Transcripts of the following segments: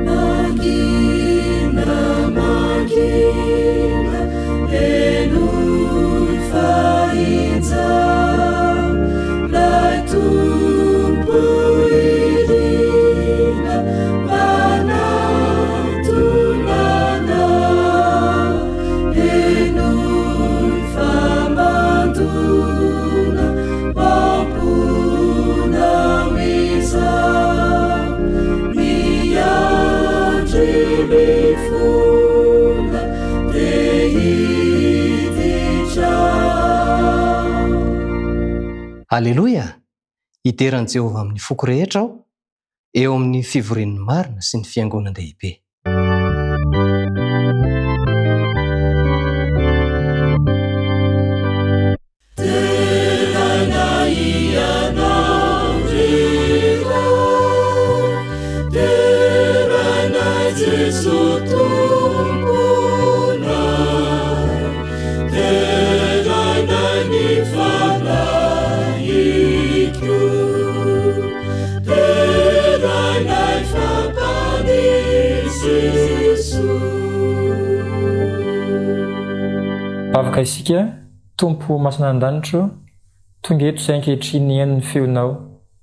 Mangina, mangina, henoy fa injao 'Lay Tompo irina manatona anao. Henoy fa mandona ao am-ponao izao. Miandry mifona te hiditra ao. Aleloia! Hidera an'i Jehovah amin'ny foko rehetra aho, eo amin'ny fivorian'ny marina sy ny fiangonan-dehibe. Deraina Ianao ry Ray, deraina Jeso Tomponay, deraina ny Fanahiko, deraina fa Mpamonjy Jeso. Vavaka isika. Tompo masina an-danitra ô, tonga eto izahay ankehitriny hihaino ny feonao.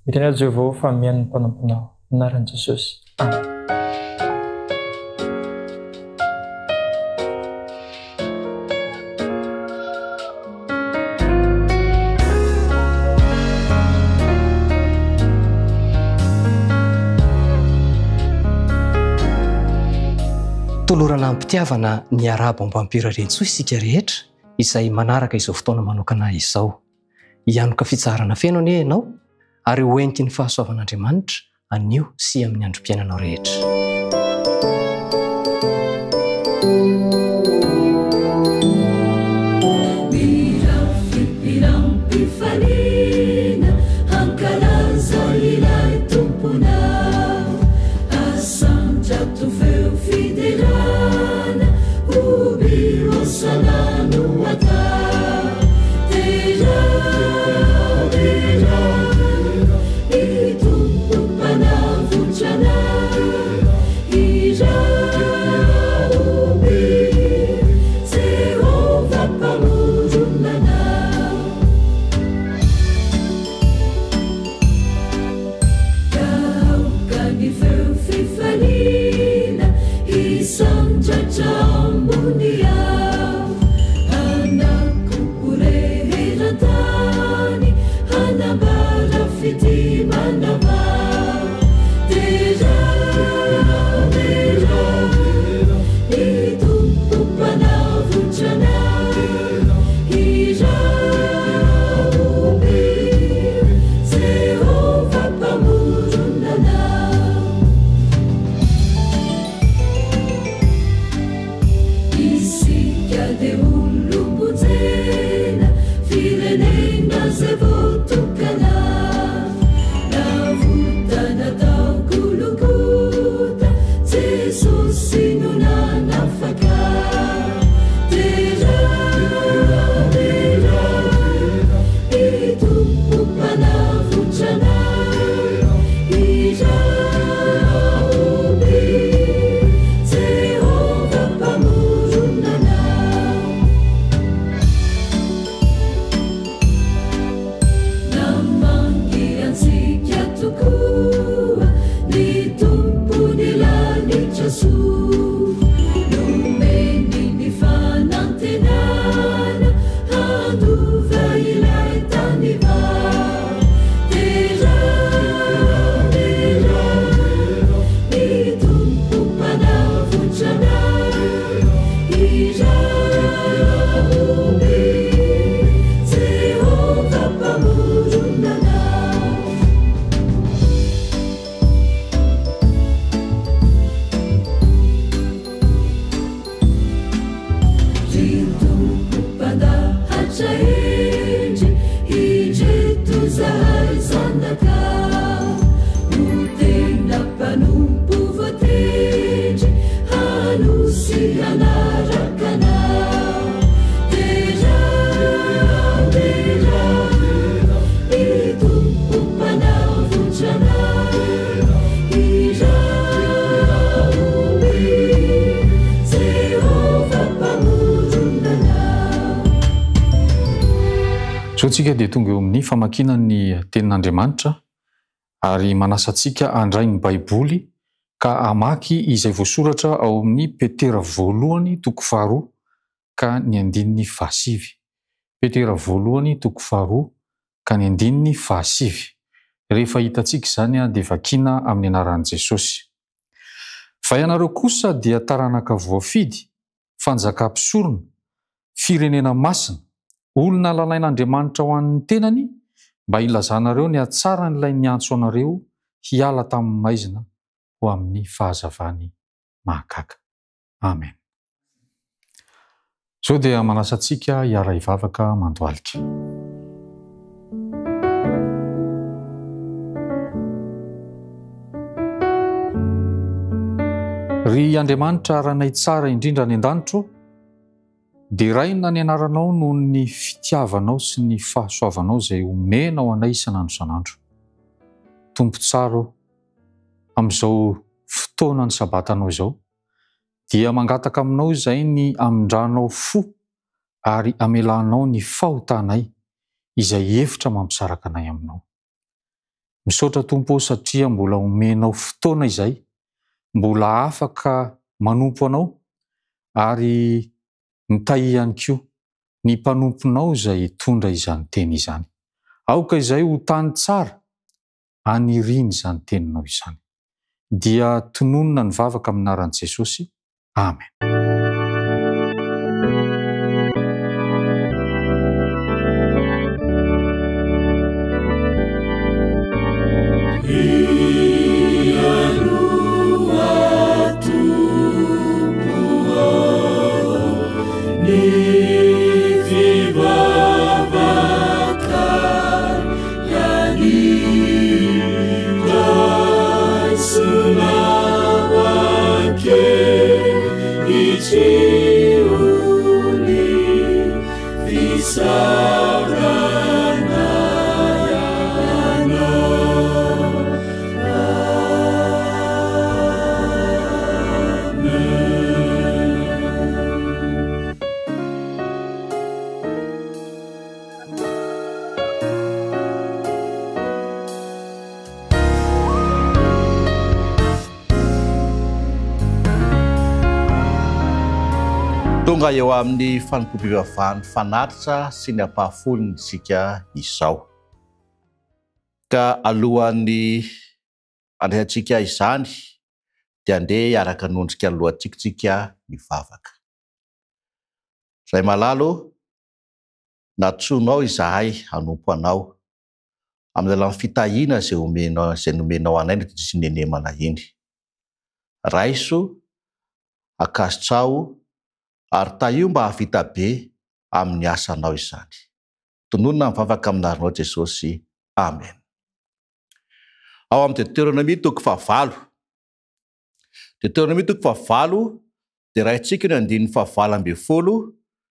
Miteny aho Jehovah ô fa mihaino ny mpanomponao. Anaran'i Jesosy. Amen. Tolorana am-pitiavana ny arabo ambam-pirariantsoa isika rehetra izay manaraka izao fotoana manokana izao. Hianoka fitsaharana feno anie ianao ary ho heniky ny fahasoavan'Andriamanitra anio sy amin'ny androm-piainanao rehetra. Mirafipiram-pifaliana hankalaza ilay Tomponao. Asandrato feo fiderana, hoby hosana no atao. Derao, derao, ny Tompo Mpanavotra anay. Izao tsika dia tonga eo amin'ny famakiana ny tenin'Andriamanitra ary manasa antsika handray ny Baiboly ka hamaky izay voasoratra ao amin'ny Petera voalohany toko faharoa ka ny andininy fahasivy. Petera voalohany toko faharoa ka ny andininy fahasivy. Rehefa hitantsika izany dia vakiana amin'ny anaran'i Jesosy. Fa ianareo kosa dia taranaka voafidy, fanjaka mpisorona, firenena masina, olona lalain'Andriamanitra ho an'ny tenany, mba hilazanareo ny hatsaran'ilay niantso anareo hiala tamin'ny maizina ho amin'ny fahazavany mahagaga. Amen. Izao dia manasa antsika hiara-hivavaka mandohalika. Ry Andriamanitra Ranay tsara indrindra any an-danitra ô, deraina ny anaranao noho ny fitiavanao sy ny fahasoavanao izay omenao anay isan'andro isan'andro. Tompo tsara ô, amin'izao fotoana ny sabatanao izao, dia mangataka aminao izay ny hamindranao fo ary hamelanao ny fahotanay izay efitra mampisaraka anay aminao. Misaotra Tompo ô satria mbola omenao fotoana izay, mbola afaka manompo anao ary mitahiy ihany koa ny mpanomponao izay hitondra izany teny izany. Aoka izay ho tany tsara aniriany izany teninao izany. Dia tononina ny vavaka amin'ny anaran'i Jesosy. Amen. Tonga eo amin'ny fanompoam-pivavahan'ny fanatitra sy ny ampahafolony isika izao. Ka alohan'ny andraisantsika izany dia andeha hiaraka hanondrika ny lohantsika isika hivavaka. Ray malala ô, nantsoinao izahay hanompo Anao amin'ny alalan'ny fitahiana izay omenao izay nomenao anay ny tsy nenemana iny. Raiso, ankasitraho ary tahio mba hahavita be amin'ny asanao izany. Tononina ny vavaka amin'ny anaranao Jesosy. Amen. Ao amin'ny Deuteronomia toko fahavalo. Deuteronomia toko fahavalo dia raintsika ny andininy fahavalo ambinifolo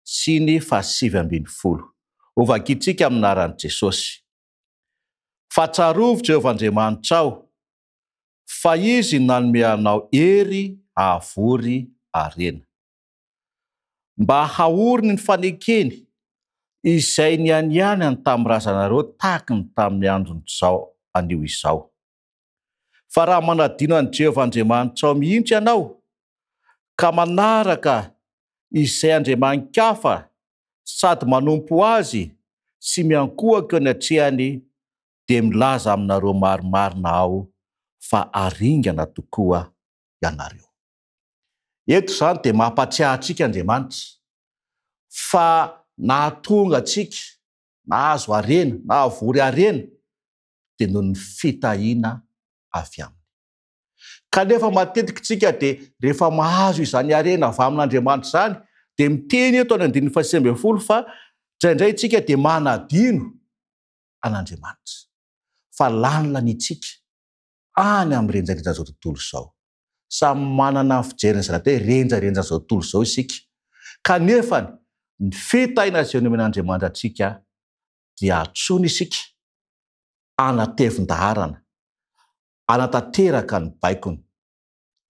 sy ny fahasivy ambinifolo. Hovakintsika amin'ny anaran'i Jesosy. Fa tsarovy Jehovah Andriamanitrao, fa Izy no nanome anao hery hahavory harena. Mba haoriny ny fanekeny izay nianianany tamin'ny razanareo tahaky ny tamin'ny andron'izao anio izao. Fa raha manadino an'i Jehovah Andriamanitrao mihitsy ianao, ka manaraka izay andriamani-kafa sady manompo azy sy miankohoka eo anatrehany, dia milaza aminareo marimarina aho fa haringana tokoa ianareo. Eto izany dia mampatsiahy antsika Andriamanitra fa nahatonga antsika nahazo harena, nahavory harena dia noho ny fitahiana avy aminy. Kanefa matetika isika dia rehefa mahazo izany harena avy amin'Andriamanitra izany dia miteny eto any andininy faha 19 fa indraindray isika dia manadino an'Andriamanitra fa lany laniantsika any amin'ny renjarenjan'izao tontolo izao. Samy manana ny fijeriny izany atao hoe renjarenjan'izao tontolo izao isika. Kanefa ny fitahiana izay nomen'Andriamanitra antsika dia antsoina isika hanatevin-daharana, hanatanteraka ny baikony,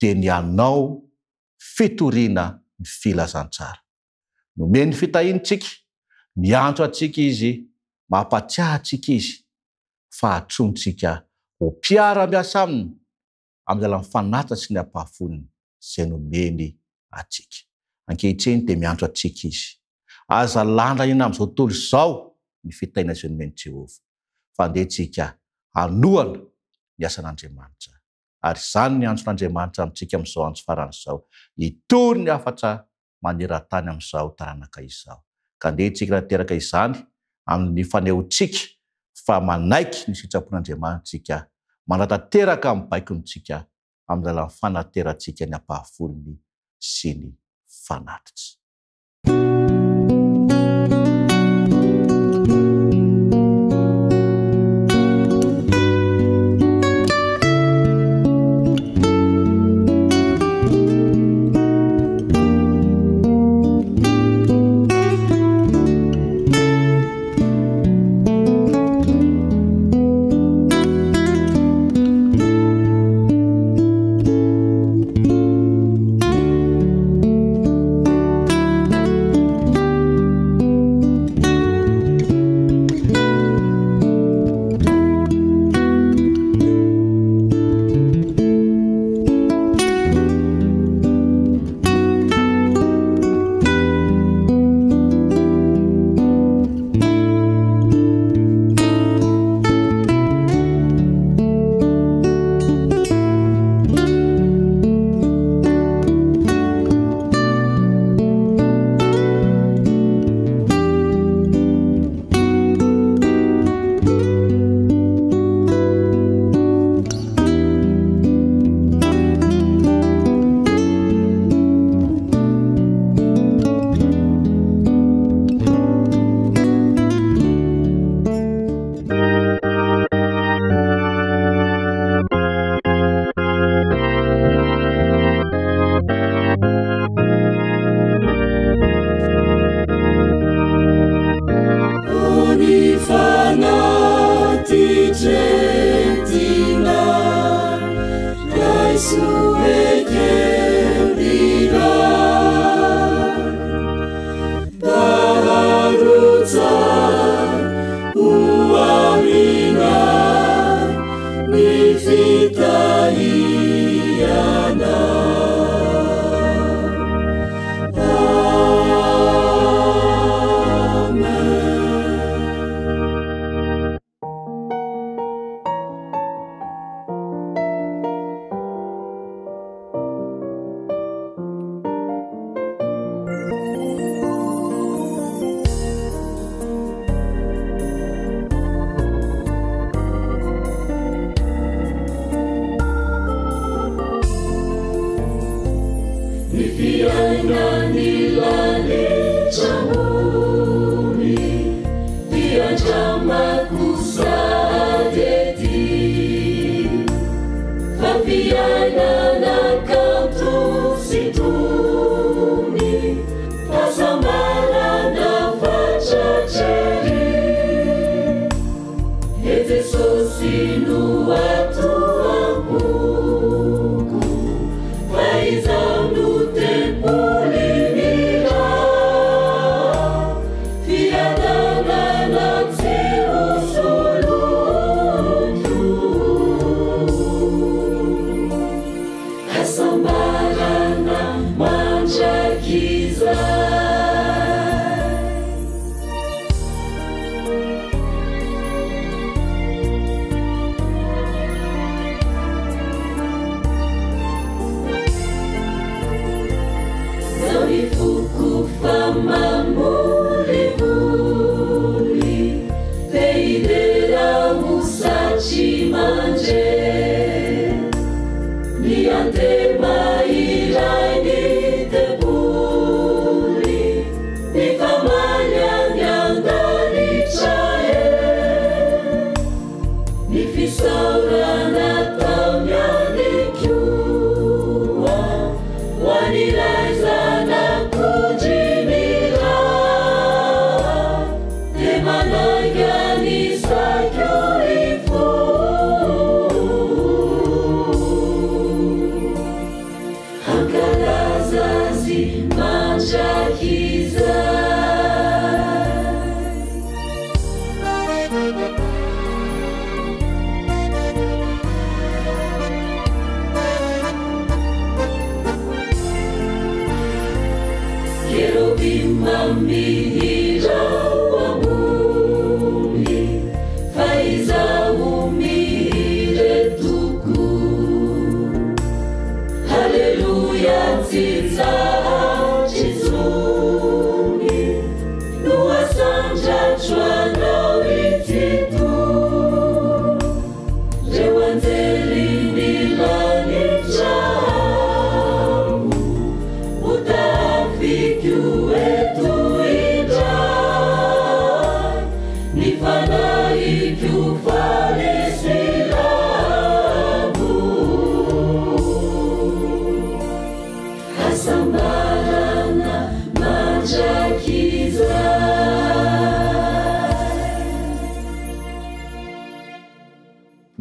dia ny hanao fitoriana ny filazantsara. Nomeny fitahiana isika, miantso antsika Izy. Mampatsiahy antsika Izy fa antsointsika ho mpiara-miasa Aminy amin'ny alalan'ny fanatitra sy ny ampahafolony izay nomeny antsika. Ankehitriny dia miantso antsika Izy. Aza landraina amin'izao tontolo izao ny fitahiana izay nomen'i Jehovah, fa andeha isika hanohana ny asan'Andriamanitra. Ary izany ny antson'Andriamanitra amintsika amin'izao antso farany izao, hitory ny hafatra maneran-tany amin'izao taranaka izao. Ka andeha isika hanatanteraka izany amin'ny fanehoantsika fa manaiky ny sitrapon'Andriamanitra isika, manatanteraka ny baikontsika amin'ny alalan'ny fanaterantsika ny ampahafolony sy ny fanatitra.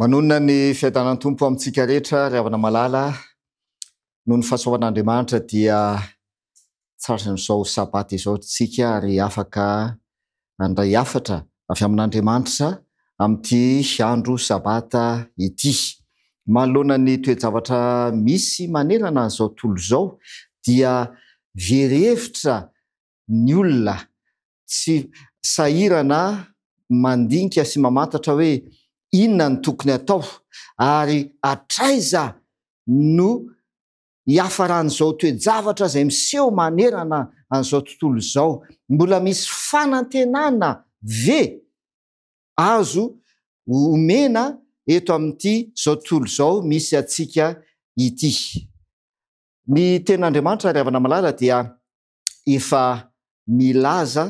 Manonona ny fiadanan'ny Tompo amintsika rehetra ry havana malala. Noho ny fahasoavan'Andriamanitra dia tratran'izao sabata izao tsika ary afaka handray hafatra avy amin'Andriamanitra amin'ity andro sabata ity. Manoloana ny toe-javatra misy manerana an'izao tontolo izao dia very hevitra ny olona, tsy sahirana mandinika sy mamantatra hoe inona no tokony atao ary hatraiza no hiafaran'izao toe-javatra izay miseho manerana an'izao tontolo izao. Mbola misy fanantenana ve azo omena eto amin'ity izao tontolo izao misy antsika ity? Ny tenin'Andriamanitra ry havana malala dia efa milaza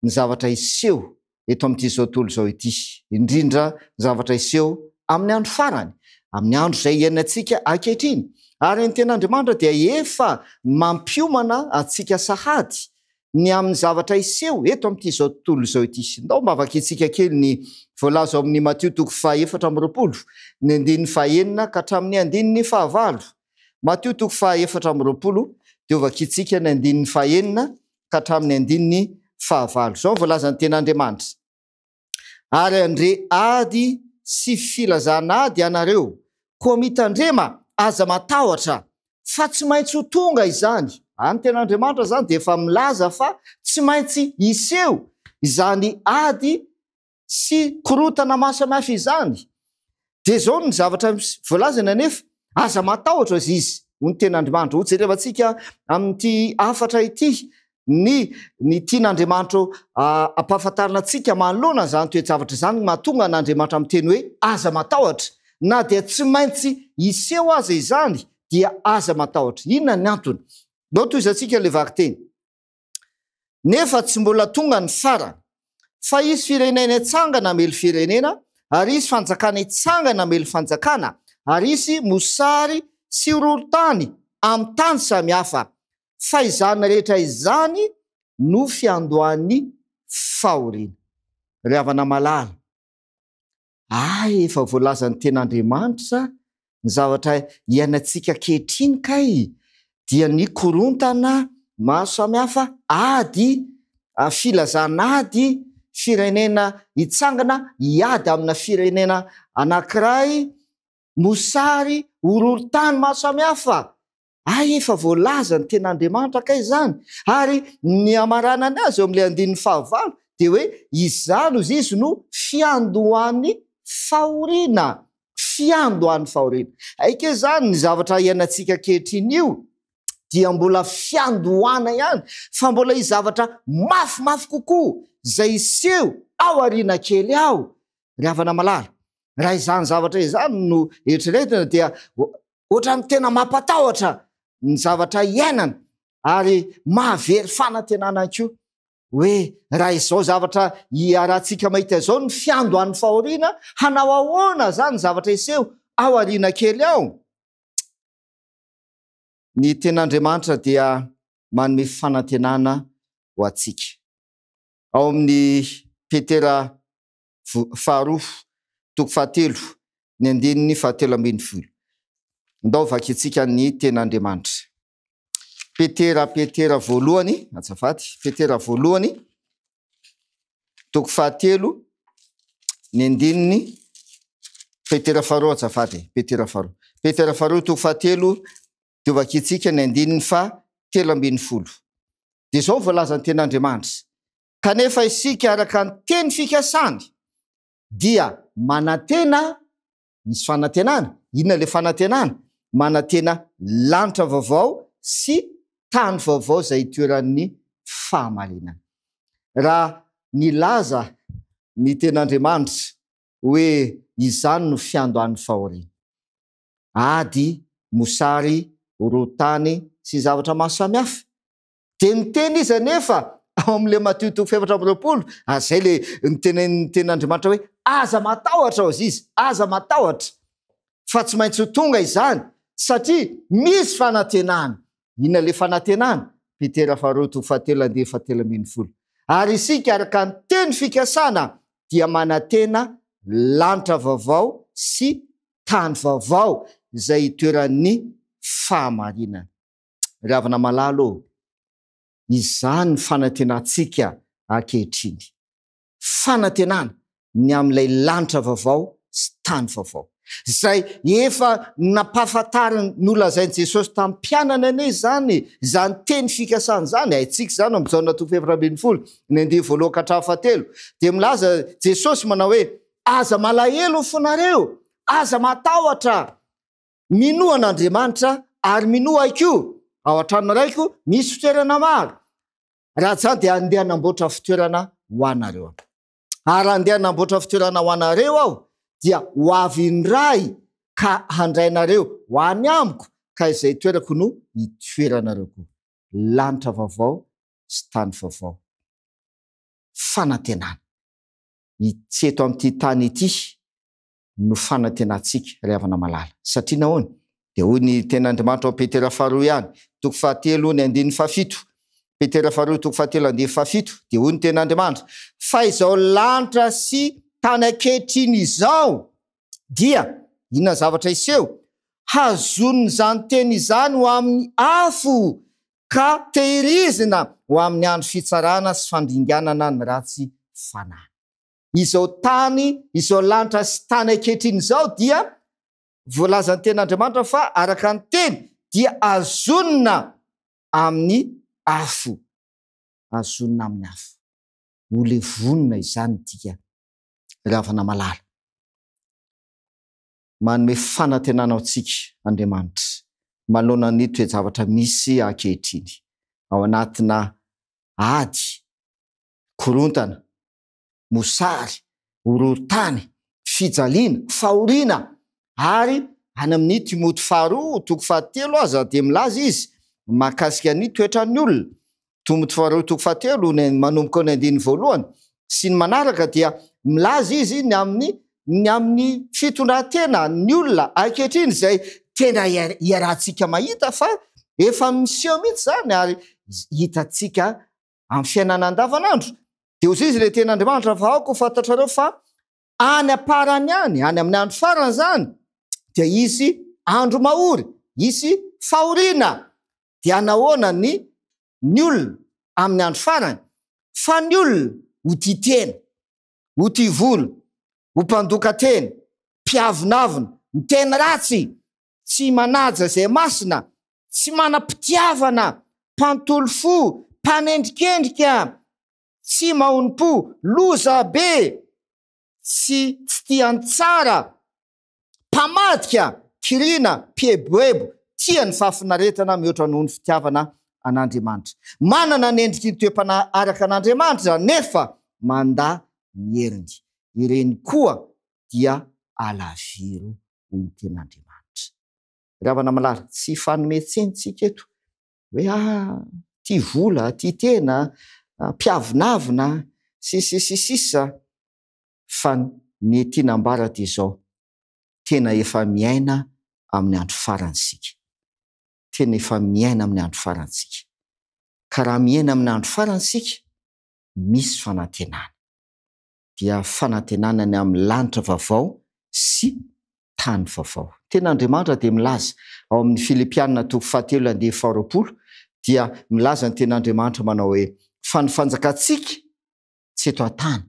ny zavatra hiseho eto amin'ity izao tontolo izao ity, indrindra ny zavatra hiseho amin'ny andro farany, amin'ny andro izay iainantsika ankehitriny. Ary ny Tenin'Andriamanitra dia efa mampiomana antsika sahady ny amin'ny zavatra hiseho eto amin'ity izao tontolo izao ity. Ndao mba vakintsika kely ny voalaza ao amin'ny Matio toko faha-24, ny andininy faha-6 ka hatramin'ny andininy fahavalo. Matio toko faha-24 dia hovakintsika ny andininy faha-6 ka hatramin'ny andininy fahavalo. Izao no voalazan'ny Tenin'Andriamanitra, Ary handre ady sy filazana ady ianareo, koa mitandrema, aza matahotra, fa tsy maintsy ho tonga izany. Ary ny Tenin'Andriamanitra izany dia efa milaza fa tsy maintsy hiseho izany ady sy korontana maro samihafa izany. Dia izao ny zavatra voalazany anefa, aza matahotra hozy izy, hoy ny tenin'Andriamanitra. Hojerevantsika amin'ity hafatra ity ny ny tian'Andriamanitra ampahafantarina antsika manoloana izany toe-javatra izany, mahatonga an'Andriamanitra miteny hoe aza matahotra. Na dia tsy maintsy hiseho aza izany dia aza matahotra. Inona ny antony? Ndao tohizantsika ilay vakiteny. Nefa tsy mbola tonga ny farany. Fa hisy firenena hitsangana hamely firenena, ary hisy fanjakana hitsangana hamely fanjakana, ary hisy mosary sy horohorontany amin'ny tany samy hafa. Fa izany rehetra izany no fiandohan'ny fahoriana. Ry havana malala, Hay efa voalazan'ny Tenin'Andriamanitra ny zavatra iainantsika ankehitriny kay dia ny korontana maro samihafa, ady, filazana ady, firenena hitsangana hiady amina firenena anankiray, mosary, horohorontany maro samihafa. Hay efa voalaza ny tenin'Andriamanitra kay izany, ary ny hamaranany azy eo amin'ilay andininy fahavalo dia hoe izany hozy izy no fiandohan'ny fahoriana, fiandohan'ny fahoriana. Hay kay izany ny zavatra iainantsika ankehitriny io dia mbola fiandohana ihany fa mbola hisy zavatra mafimafy kokoa izay hiseho ao aoriana kely ao ry havana malala. Raha izany zavatra izany no eritreretina dia Ohatran'ny tena mampatahotra ny zavatra iainana ary mahavery fanantenana koa hoe raha izao zavatra iarahantsika mahita izao ny fiandohan'ny fahoriana, hanao ahoana izany ny zavatra hiseho ao aoriana kely ao? Ny Tenin'Andriamanitra dia manome fanantenana ho antsika. Ao amin'ny Petera faharoa, toko fahatelo, ny andininy fahatelo ambin'ny folo. Ndao vakintsika ny Tenin'Andriamanitra. Petera, Petera voalohany, azafady, Petera voalohany, toko fahatelo, ny andininy, Petera faharoa, azafady, Petera faharoa. Petera faharoa, toko fahatelo, dia vakintsika ny andininy fahatelo ambin'ny folo. Dia izao voalazan'ny Tenin'Andriamanitra. Kanefa isika araka ny teny fikasany dia manantena, misy fanantenana, inona ilay fanantenana? Manantena lanitra vaovao sy tany vaovao izay itoeran'ny fahamarinana. Raha nilaza ny tenin'Andriamanitra hoe izany no fiandohan'ny fahoriana. Ady, mosary, horohorontany sy zavatra maro samihafa. Dia niteny izy anefa ao amin'ilay Matio toko faha-24, ary izay ilay nitenenin'ny tenin'Andriamanitra hoe, Aza matahotra, hozy izy, aza matahotra, fa tsy maintsy ho tonga izany, satria misy fanantenana. Inona ilay fanantenana? Petera faharoa toko fahatelo andiany fahatelo ambin'ny folo. Ary isika araka ny teny fikasana dia manantena Lanitra vaovao sy tany vaovao izay itoeran'ny fahamarinana. Ry havana malala ô, izany ny fanantenantsika ankehitriny. Fanantenana ny amin'ilay lanitra vaovao sy tany vaovao. Izay efa nampahafantariny, nolazain'i Jesosy tamin'ny mpianany anie izany, izany teny fikasana izany, haintsika izany ao amin'ny Jaona toko 14, ny andiany voalohany ka hatramin'ny fahatelo, dia milaza Jesosy manao hoe, Aza malahelo ny fonareo, aza matahotra, minoa an'Andriamanitra ary minoa Ahy koa, ao an-tranon'ny Raiko misy fitoerana maro, raha tsy izany dia handeha hanamboatra fitoerana ho anareo Aho. Ary raha handeha hanamboatra fitoerana ho anareo Aho, dia ho avy indray ka handray anareo ho any amiko, ka izay itoerako no hitoeranareo koa. Lanitra vaovao sy tany vaovao. Fanantenana. Tsy eto amin'ity tany ity no fanantenantsika, ry havana malala. Satria nahoana? Dia hoy ny Tenin'Andriamanitra ao Petera faharoa ihany, toko fahatelo, ny andininy fahafito. Petera faharoa, toko fahatelo, andininy fahafito, dia hoy ny Tenin'Andriamanitra, Fa izao lanitra sy tany ankehitriny izao dia, inona ny zavatra hiseho? Hazonin'izany teny izany ho amin'ny afo, ka tehirizina ho amin'ny andro fitsarana sy fandringanana ny ratsy fanahy. Izao tany, izao lanitra sy tany ankehitriny izao dia voalazan'ny Tenin'Andriamanitra fa araka ny teny dia azonina amin'ny afo. Azonina amin'ny afo. Ho levonina izany ny dikany, ry havana malala. Manome fanantenana antsika Andriamanitra manoloana ny toe-javatra misy ankehitriny, ao anatina ady, korontana, mosary, horohorontany, fijaliana, fahoriana, ary any amin'ny Timoty faharoa toko fahatelo aza dia milaza izy mahakasika ny toetran'ny olona. Timoty faharoa toko fahatelo ny manomboka ny andininy voalohany sy ny manaraka dia milaza izy ny amin'ny ny amin'ny fitondran-tena ny olona ankehitriny izay tena iarahantsika mahita fa efa miseho mihitsy izany ary hitantsika amin'ny fiainana andavanandro. Dia hoy izy ilay tenin'Andriamanitra fa aoka ho fantatrareo fa any am-parany any, any amin'ny andro farany izany, dia hisy andro mahory, hisy fahoriana. Dia nahoana ny ny olona amin'ny andro farany? Fa ny olona ho tia tena, ho tia vola, ho mpandoka tena, mpiavonavona, miteny ratsy, tsy manaja izay masina, tsy manam-pitiavana, mpanontolo fo, mpanendrikendrika, tsy mahonom-po, loza be, tsy tsy tia ny tsara, mpamadika, kirina, mpieboebo, tia ny fahafinaretana mihoatra noho ny fitiavana an'Andriamanitra. Manana ny endriky ny toe-panahy araka an'Andriamanitra nefa mandà ny heriny. Ireny koa dia alaviro hoy ny tenin'Andriamanitra. Ry havana malala, tsy hifanome tsiny tsika eto hoe ah, tia vola, tia tena, mpiavonavona, sy sy sy sisa fa ny tiana ambara dia izao, tena efa miaina amin'ny andro farany isika. Tena efa miaina amin'ny andro farany isika. Ka raha miaina amin'ny andro farany isika, misy fanantenana. Dia fanantenana ny amin'ny lanitra vaovao sy tany vaovao. Tena Andriamanitra dia milaza ao amin'ny Filipiana toko fahatelo andiany faharoapolo dia milaza ny tena Andriamanitra manao hoe fa ny fanjakantsika tsy eto an-tany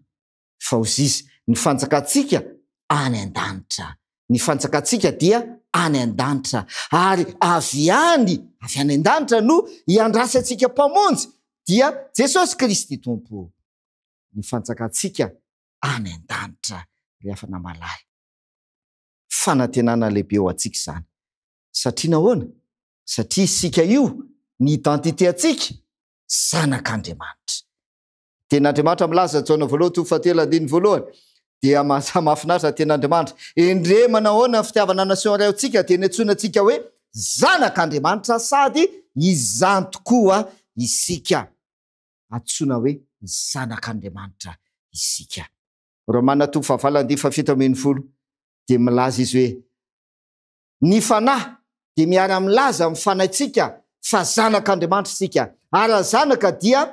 fa hozizy ny fanjakantsika any an-danitra. Ny fanjakantsika dia any an-danitra ary avy any avy any an-danitra no hiandrasantsika Mpamonjy dia Jesosy Kristy Tompo. Ny fanjakantsika any an-danitra ry havana malala. Fanantenana lehibe ho antsika izany. Satria nahoana? Satria isika io, ny identité antsika, zanak'Andriamanitra. Tenin'Andriamanitra milaza, Jaona voalohany toko fahatelo andininy voalohany, dia mahafinaritra ny tenin'Andriamanitra. Endrey manahoana ny fitiavana nasehon'ny Ray antsika, dia niantsoana antsika hoe zanak'Andriamanitra sady izany tokoa isika. Antsoina hoe zanak'Andriamanitra isika. Romana toko fahavalo andininy fahafito ambin'ny folo dia milaza izy hoe ny Fanahy dia miara-milaza amin'ny fanahintsika fa zanak'Andriamanitra isika, ary raha zanaka dia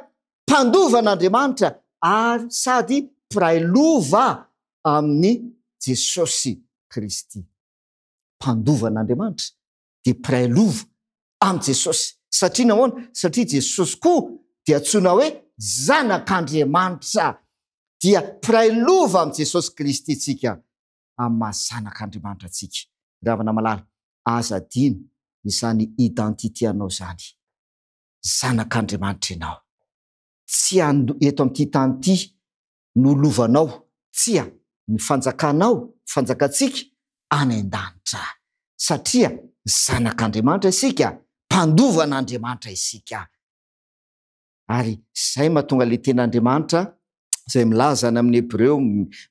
mpandova an'Andriamanitra ary sady mpiray lova amin'i. Jesosy Kristy. Mpandova an'Andriamanitra dia mpiray lova amin'i Jesosy. Satria nahoana? Satria Jesosy koa dia antsoina hoe Zanak'Andriamanitra. Dia mpiray lova amin'i Jesosy Kristy isika amin'ny maha zanak'Andriamanitra antsika. Ry havana malala, aza adino izany identité anao izany. Zanak'Andriamanitra ianao. Tsy eto amin'ity tany ity no lovanao, tsia, ny fanjakanao, fanjakantsika, any an-danitra. Satria zanak'Andriamanitra isika, mpandova an'Andriamanitra isika. Ary izay mahatonga ilay tenin'Andriamanitra izay milaza any amin'ny Hebreo,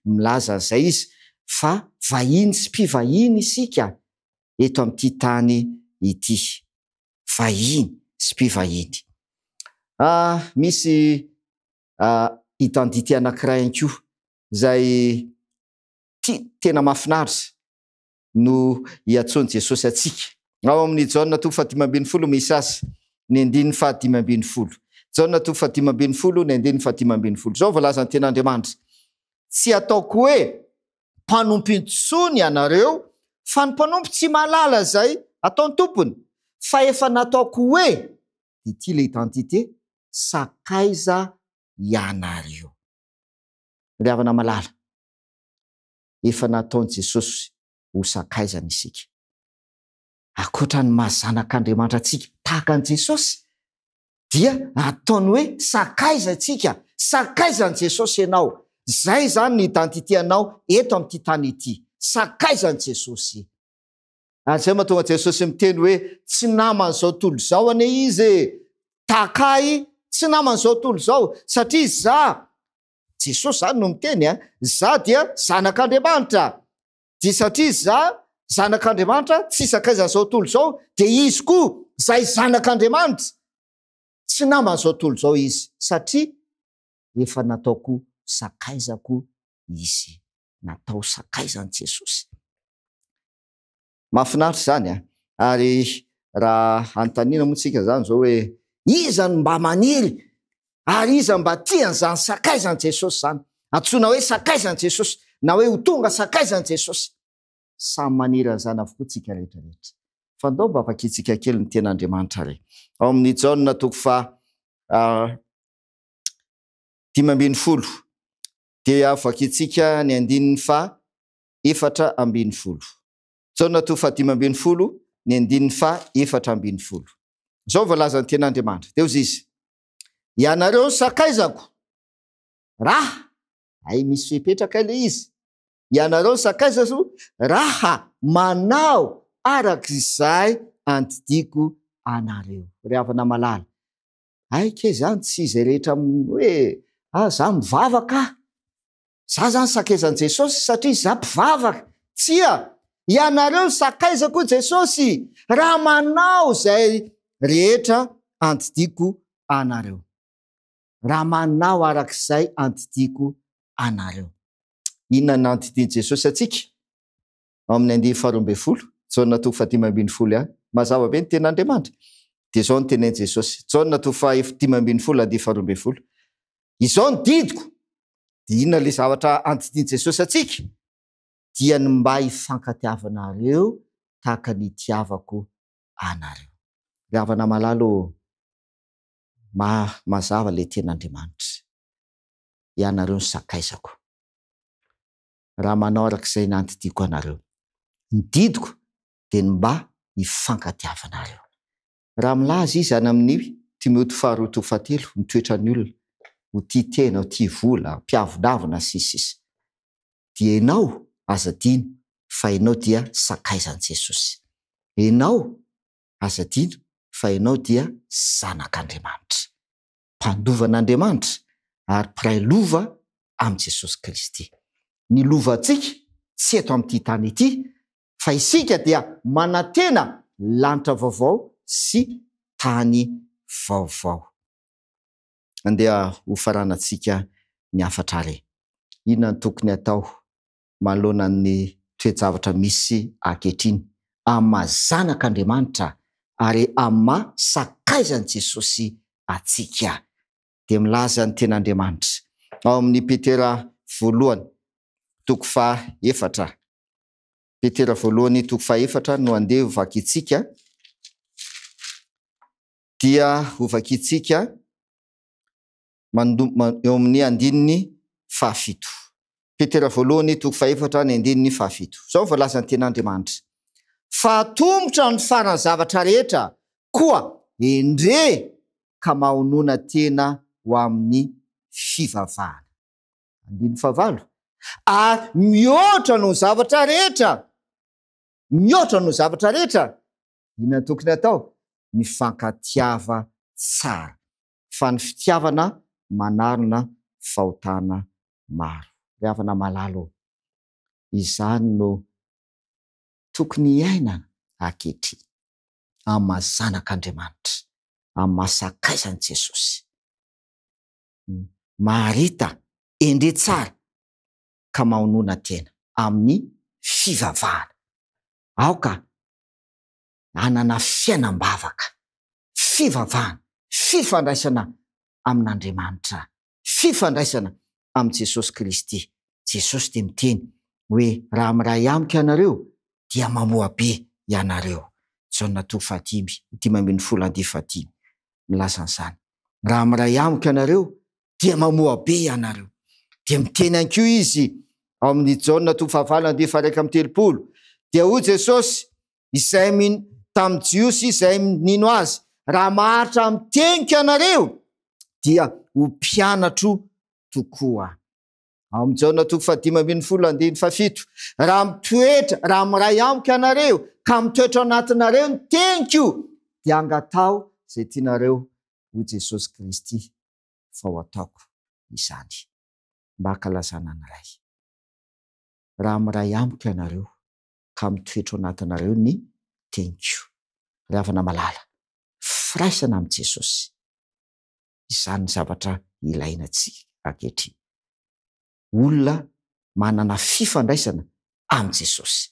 milaza an'izay izy, fa vahiny sy mpivahiny isika eto amin'ity tany ity. Vahiny sy mpivahiny. Ah, misy identité anankiray ihany koa izay tia tena mahafinaritra no iantsoan'i Jesosy antsika. Ao amin'ny Jaona toko faha-15 misy azy, ny andininy faha-15. Jaona toko faha-15, ny andininy faha-15. Izao voalazan'ny Tenin'Andriamanitra, Tsy ataoko hoe mpanompo intsony ianareo, fa ny mpanompo tsy mahalala izay ataon'ny tompony, fa efa nataoko hoe, ity ilay identité, sakaiza ianareo. Ry havana malala, efa nataon'i Jesosy ho sakaizany isika. Ankoatra ny maha zanak'Andriamanitra antsika tahaka an'i Jesosy, dia ataony hoe sakaiza isika, sakaizan'i Jesosy ianao. Izay izany ny identité anao eto amin'ity tany ity, sakaizan'i Jesosy. Ary izay mahatonga Jesosy miteny hoe tsy naman'izao tontolo izao anie izy e! Tahaka ahy, tsy naman'izao tontolo izao, satria za, Jesosy izany no miteny a, za dia zanak'Andriamanitra. Dia satria za zanak'Andriamanitra, tsy sakaizan'izao tontolo izao, dia izy koa izay zanak'Andriamanitra, tsy naman'izao tontolo izao izy, satria efa nataoko sakaizako izy. Natao sakaizan'i Jesosy. Mahafinaritra izany an! Ary raha anontaniana moa tsika izany izao hoe iza no mba maniry ary iza mba tia an'izany sakaizan'i Jesosy izany? Antsoina hoe sakaizan'i Jesosy na hoe ho tonga sakaizan'i Jesosy. Samy maniry an'izany avokoa tsika rehetra rehetra. Fa ndao mba vakintsika kely ny tenin'Andriamanitra re. Ao amin'ny Jaona toko faha 15 dia vakintsika ny andininy faha 14. Jaona toko faha-15, ny andininy faha-14. Izao no voalazan'ny Tenin'Andriamanitra. Dia hozy izy, Ianareo no sakaizako, raha, hay misy fepetra kay ilay izy, ianareo no sakaizako raha manao araka izay andidiako anareo. Ry havana malala, hay kay izany tsy izay rehetra hoe, ah, za mivavaka aho, Za zany sakaizan'i Jesosy satria za mpivavaka. Tsia! Ianareo no sakaizako hoy Jesosy raha manao izay rehetra andidiako anareo. Raha manao arak'izay andidiako anareo. Inona no nandidian'i Jesosy antsika? Ao amin'ny andininy faharoa ambin'ny folo, Jaona toko faha-15 ihany. Mazava be ny tenin'Andriamanitra. Dia izao no tenenin'i Jesosy. Jaona toko faha-15 andininy faharoa ambin'ny folo. Izao ny didiko, dia inona ilay zavatra andidian'i Jesosy antsika? Dia ny mba hifankatiavanareo tahaka ny itiavako anareo. Ry havana malala ô, mazava ilay tenin'Andriamanitra. Ianareo no sakaizako. Raha manao araka izay nandidiako anareo. Ny didiko dia ny mba hifankatiavanareo. Raha milaza izy any amin'ny Timoty faharoa toko fahatelo ny toetran'ny olona, ho tia tena, ho tia vola, mpiavonavona, sy ny sisa Dia ianao aza adino fa ianao dia sakaizan'i Jesosy. Ianao aza adino fa ianao dia zanak'Andriamanitra. Mpandova an'Andriamanitra ary mpiray lova amin'i Jesosy Kristy. Ny lovantsika tsy eto amin'ity tany ity fa isika dia manantena lanitra vaovao sy tany vaovao. Andeha hofaranantsika ny hafatra re. Inona no tokony hatao manoloana ny toe-javatra misy ankehitriny amin'ny maha zanak'Andriamanitra ary amin'ny maha sakaizan'i Jesosy antsika? Dia milaza ny Tenin'Andriamanitra ao amin'ny Petera voalohany. toko fahaefatra. Petera voalohany toko fahaefatra no andeha ho vakintsika. Dia ho vakintsika eo amin'ny andininy fahafito. Petera voalohany toko fahefatra ny andininy fahafito. Izao no voalazan'ny tenin'Andriamanitra, Fa atomotra ny faran'ny zavatra rehetra, koa endre ka mahonona tena ho amin'ny fivavahana. Andininy fahavalo, Ary mihoatra noho ny zavatra rehetra, mihoatra noho ny zavatra rehetra, inona no tokony hatao? Mifankatiava tsara. Fa ny fitiavana manarona fahotana maro. Ry havana malala ô, izany no tokony hiainana ankehitriny amin'ny maha zanak'Andriamanitra, amin'ny maha sakaizan'i Jesosy. Mahareta, endre tsara ka mahonona tena amin'ny fivavahana. Aoka hanana fiainam-bavaka, fivavahana, fifandraisana amin'Andriamanitra, fifandraisana amin'i Jesosy Kristy. Jesosy dia miteny hoe, Raha miray amiko ianareo, dia mamoa be ianareo. Jaona toko fahadimy, 15 andihy fahadimy, milaza an'izany. Raha miray amiko ianareo, dia mamoa be ianareo. Dia miteny ihany koa Izy ao amin'ny Jaona toko fahavalo andihy faha-31, dia hoy Jesosy, izay min, tamin'ny Jiosy izay nino Azy, Raha maharitra amin'ny teniko ianareo, dia ho mpianatro tokoa. Ao amin'ny Jaona toko fahadimy ambin'ny folo andininy fahafito, Raha mitoetra, raha miray amiko ianareo, ka mitoetra ao anatinareo ny teniko, dia angataho izay tianareo, hoy Jesosy Kristy, fa ho ataoko izany. Mba hankalazana ny Ray. Raha miray amiko ianareo, ka mitoetra ao anatinareo ny teniko. Ry havana malala, firaisana amin'i Jesosy. Izany ny zavatra ilaina antsika ankehitriny. Olona manana fifandraisana amin'i Jesosy.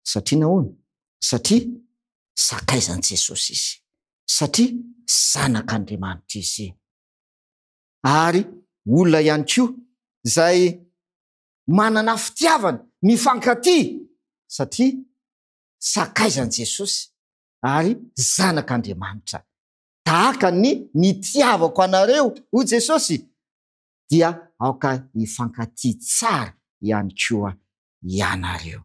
Satria nahoana? Satria sakaizan'i Jesosy izy. Satria zanak'Andriamanitra izy. Ary olona ihany koa izay manana fitiavana, mifankatia satria sakaizan'i Jesosy ary zanak'Andriamanitra. Tahaka ny nitiavako anareo, hoy Jesosy, dia aoka hifankatia tsara ihany koa ianareo.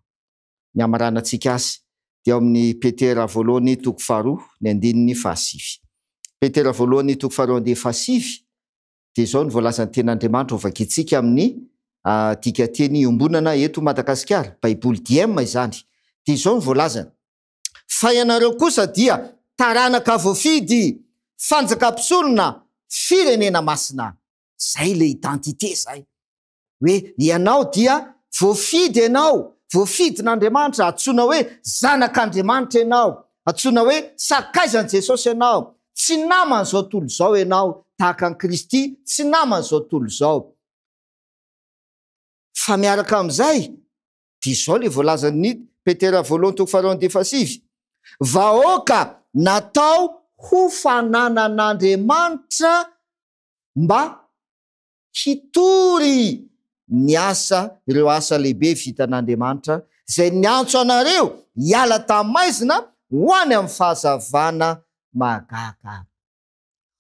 Ny hamaranantsika azy dia ao amin'ny Petera voalohany toko faharoa ny andininy fahasivy. Petera voalohany toko faharoa andininy fahasivy dia izao no voalazan'ny tenin'Andriamanitra ho vakintsika amin'ny dikanteny iombonana eto Madagasikara, Baiboly Diem izany, dia izao no voalazany, Fa ianareo kosa dia taranaka voafidy, fanjaka mpisorona, firenena masina. Izay ilay identité izay. Hoe ianao dia voafidy ianao, voafidin'Andriamanitra, antsoina hoe zanak'Andriamanitra ianao, antsoina hoe sakaizan'i Jesosy ianao, tsy naman'izao tontolo izao ianao, tahaka an'i Kristy, tsy naman'izao tontolo izao. Fa miaraka amin'izay, dia izao ilay voalazan'ny Petera voalohany toko faharoa andininy fahasivy, Vahoaka natao ho fananan'Andriamanitra mba hitory ny asa, ireo asa lehibe vitan'Andriamanitra, izay niantso anareo hiala tamin'ny maizina ho any amin'ny fahazavana mahagaga.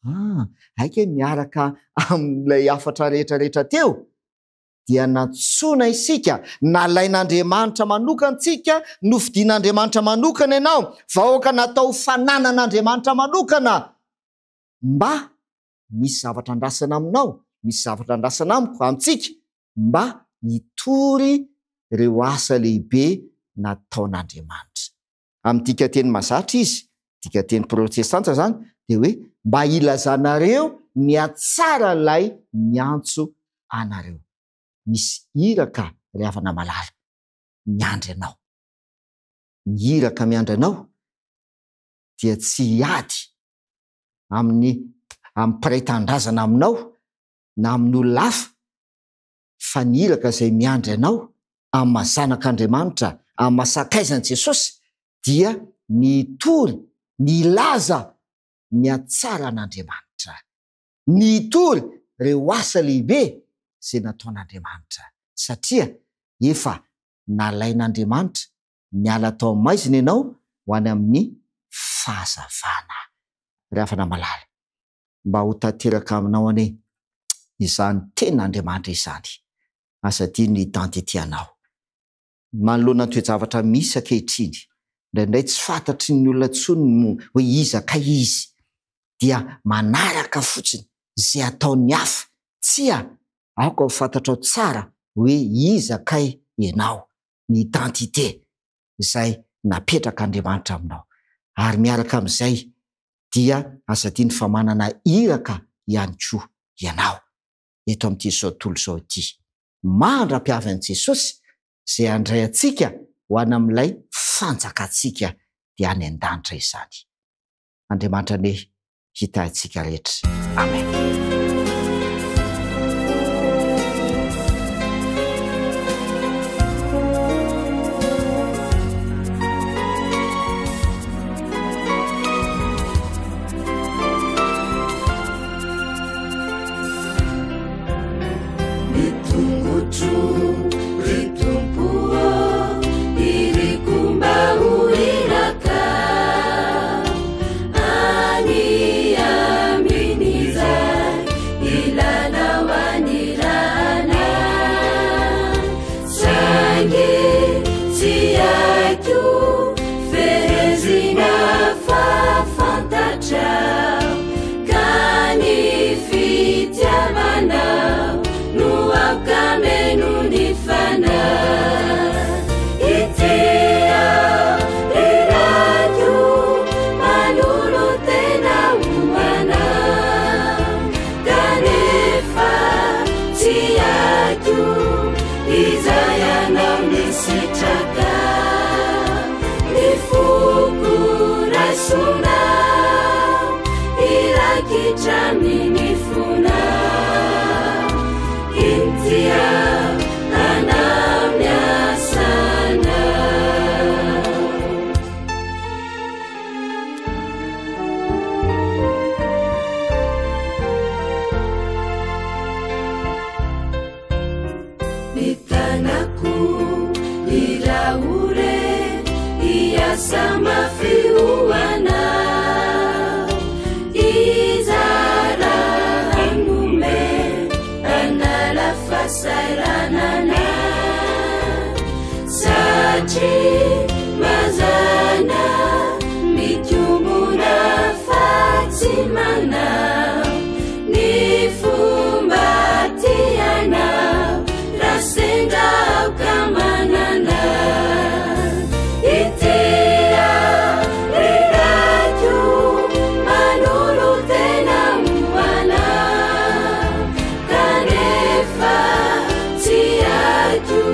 Ah, aika hoe miaraka amin'ilay hafatra rehetra rehetra teo, dia nantsoina isika, nalain'Andriamanitra manokana antsika, nofidin'Andriamanitra manokana ianao, vahoaka natao ho fananan'Andriamanitra manokana, mba misy zavatra andrasana aminao, misy zavatra andrasana amiko, amintsika, mba hitory ireo asa lehibe nataon'Andriamanitra. Amin'ny dikanteny mazatra izy, dikanteny protestanta izany, dia hoe mba hilazanareo ny hatsaran'ilay niantso anareo. Misy iraka ry havana malala miandry anao. Ny iraka miandry anao dia tsy hiady amin'ny amin'ny mpiray tanindrazana aminao na amin'olona hafa fa ny iraka izay miandry anao amin'ny maha zanak'Andriamanitra, amin'ny maha sakaizan'i Jesosy dia ny hitory, ny hilaza ny hatsaran'Andriamanitra, ny hitory ireo asa lehibe izay nataon'Andriamanitra satria. Efa nalain'Andriamanitra niala tao amin'ny maizina ianao ho any amin'ny fahazavana. Ry havana malala, mba ho tanteraka aminao anie izany tenin'Andriamanitra izany. Aza adino ny identité anao. Manoloana ny toe-javatra misy ankehitriny, indraindray tsy fantatry ny olona intsony ny hoe iza kay izy, dia manaraka fotsiny izay ataon'ny hafa. Tsia, aoka ho fantatrao tsara hoe iza kay ianao, ny identité izay napetrak'Andriamanitra aminao. Ary miaraka amin'izay dia aza adino fa manana iraka ihany koa ianao eto amin'ity izao tontolo izao ity. Mandra-piavy an'i Jesosy izay handray antsika ho any amin'ilay fanjakantsika dia any an-danitra izany. Andriamanitra anie hitahy antsika rehetra. Amen. Ny tongotro ry Tompo ô, iriko mba ho iraka any amin'izay ilanao anirana. Saingy tsy haiko fehezina fa fantatrao ka ny fitiavanao no aoka meno ny fanahy. Ity aho, ry Raiko, manolo-tena ho anao, kanefa tsy haiko izay anao ny sitraka. Ny foko raisonao, hirakitra amin'ny fonao. Inty aho, anao miasanao. Ny tanako iraore hiasa mafy ho anao. Hizara hanome hanala fahasahiranana. Satria mazana mikombona fa tsy manao ny fomba tianao raha sendra aoka manana. Ity aho, ry Raiko, manolo-tena ho anao, kanefa tsy haiko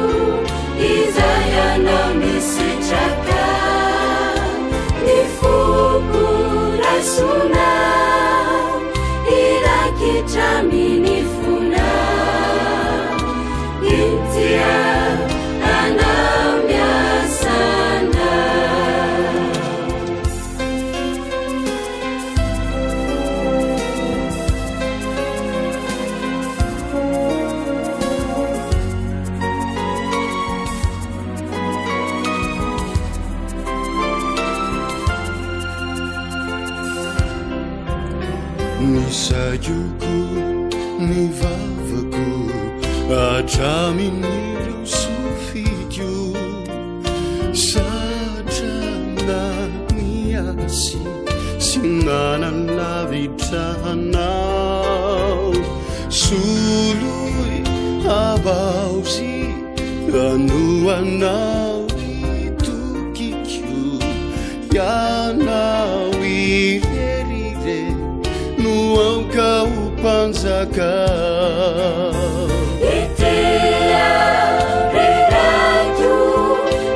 izay anao misitraka. Ny foko raisonao, hirakitra amin'ny fonao. Inty aho, anao miasanao. Ny saiko, ny vavako, hatramin'ireo sofiko, satrana ny asy sy nanalavitra anao. Soloy havaozy anoanao itokiko, ianao irery re no aoka ho mpanjaka. Ity aho, ry Raiko,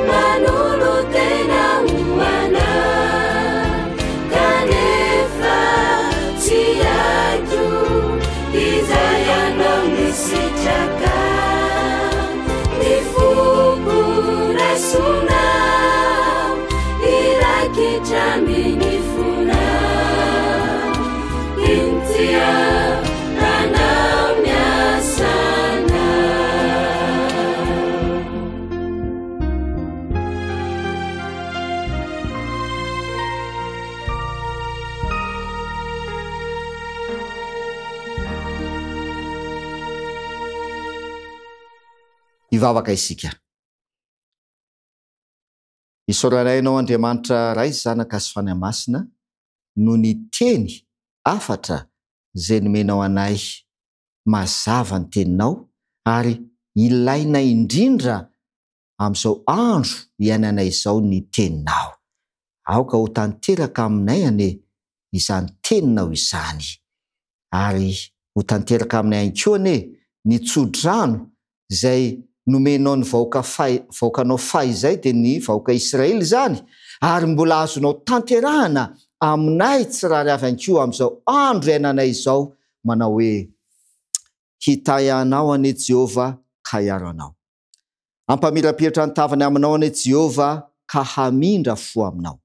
manolo-tena ho anao, kanefa tsy haiko izay anao misitraka. Ny foko raisonao, hirakitra amin'ny fonao. Inty aho, anao miasanao. Hivavaka isika. Isaoranay Anao Andriamanitra Ray, Zanaka sy Fanahy Masina noho ny teny, hafatra, izay nomenao anay. Mazava ny teninao ary ilaina indrindra amin'izao andro iainanay izao ny teninao. Aoka ho tanteraka aminay anie izany teninao izany. Ary ho tanteraka aminay ihany koa anie ny tso-drano izay nomenao ny vahoaka fahy, vahoakanao fahizay dia ny vahoaka Israely izany, ary mbola azonao tanterahana aminay tsirairay avy ihany koa amin'izao andro iainanay izao, manao hoe, Hitahy anao anie Jehovah ka hiaro anao. Hampamirapiratra ny tavany aminao anie Jehovah ka hamindra fo aminao.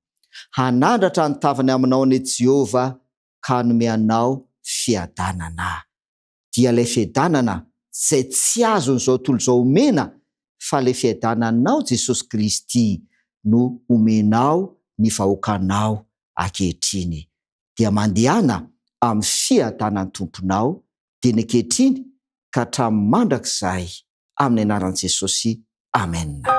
Hanandratra ny tavany aminao anie Jehovah ka hanome anao fiadanana. Dia ilay fiadanana izay tsy azon'izao tontolo izao omena fa ilay fiadananao Jesosy Kristy no omenao ny vahoakanao ankehitriny. Dia mandehana amin'ny fiadanan'ny Tomponao dieny ankehitriny ka hatramin'ny mandrakizay amin'ny anaran'i Jesosy Amen.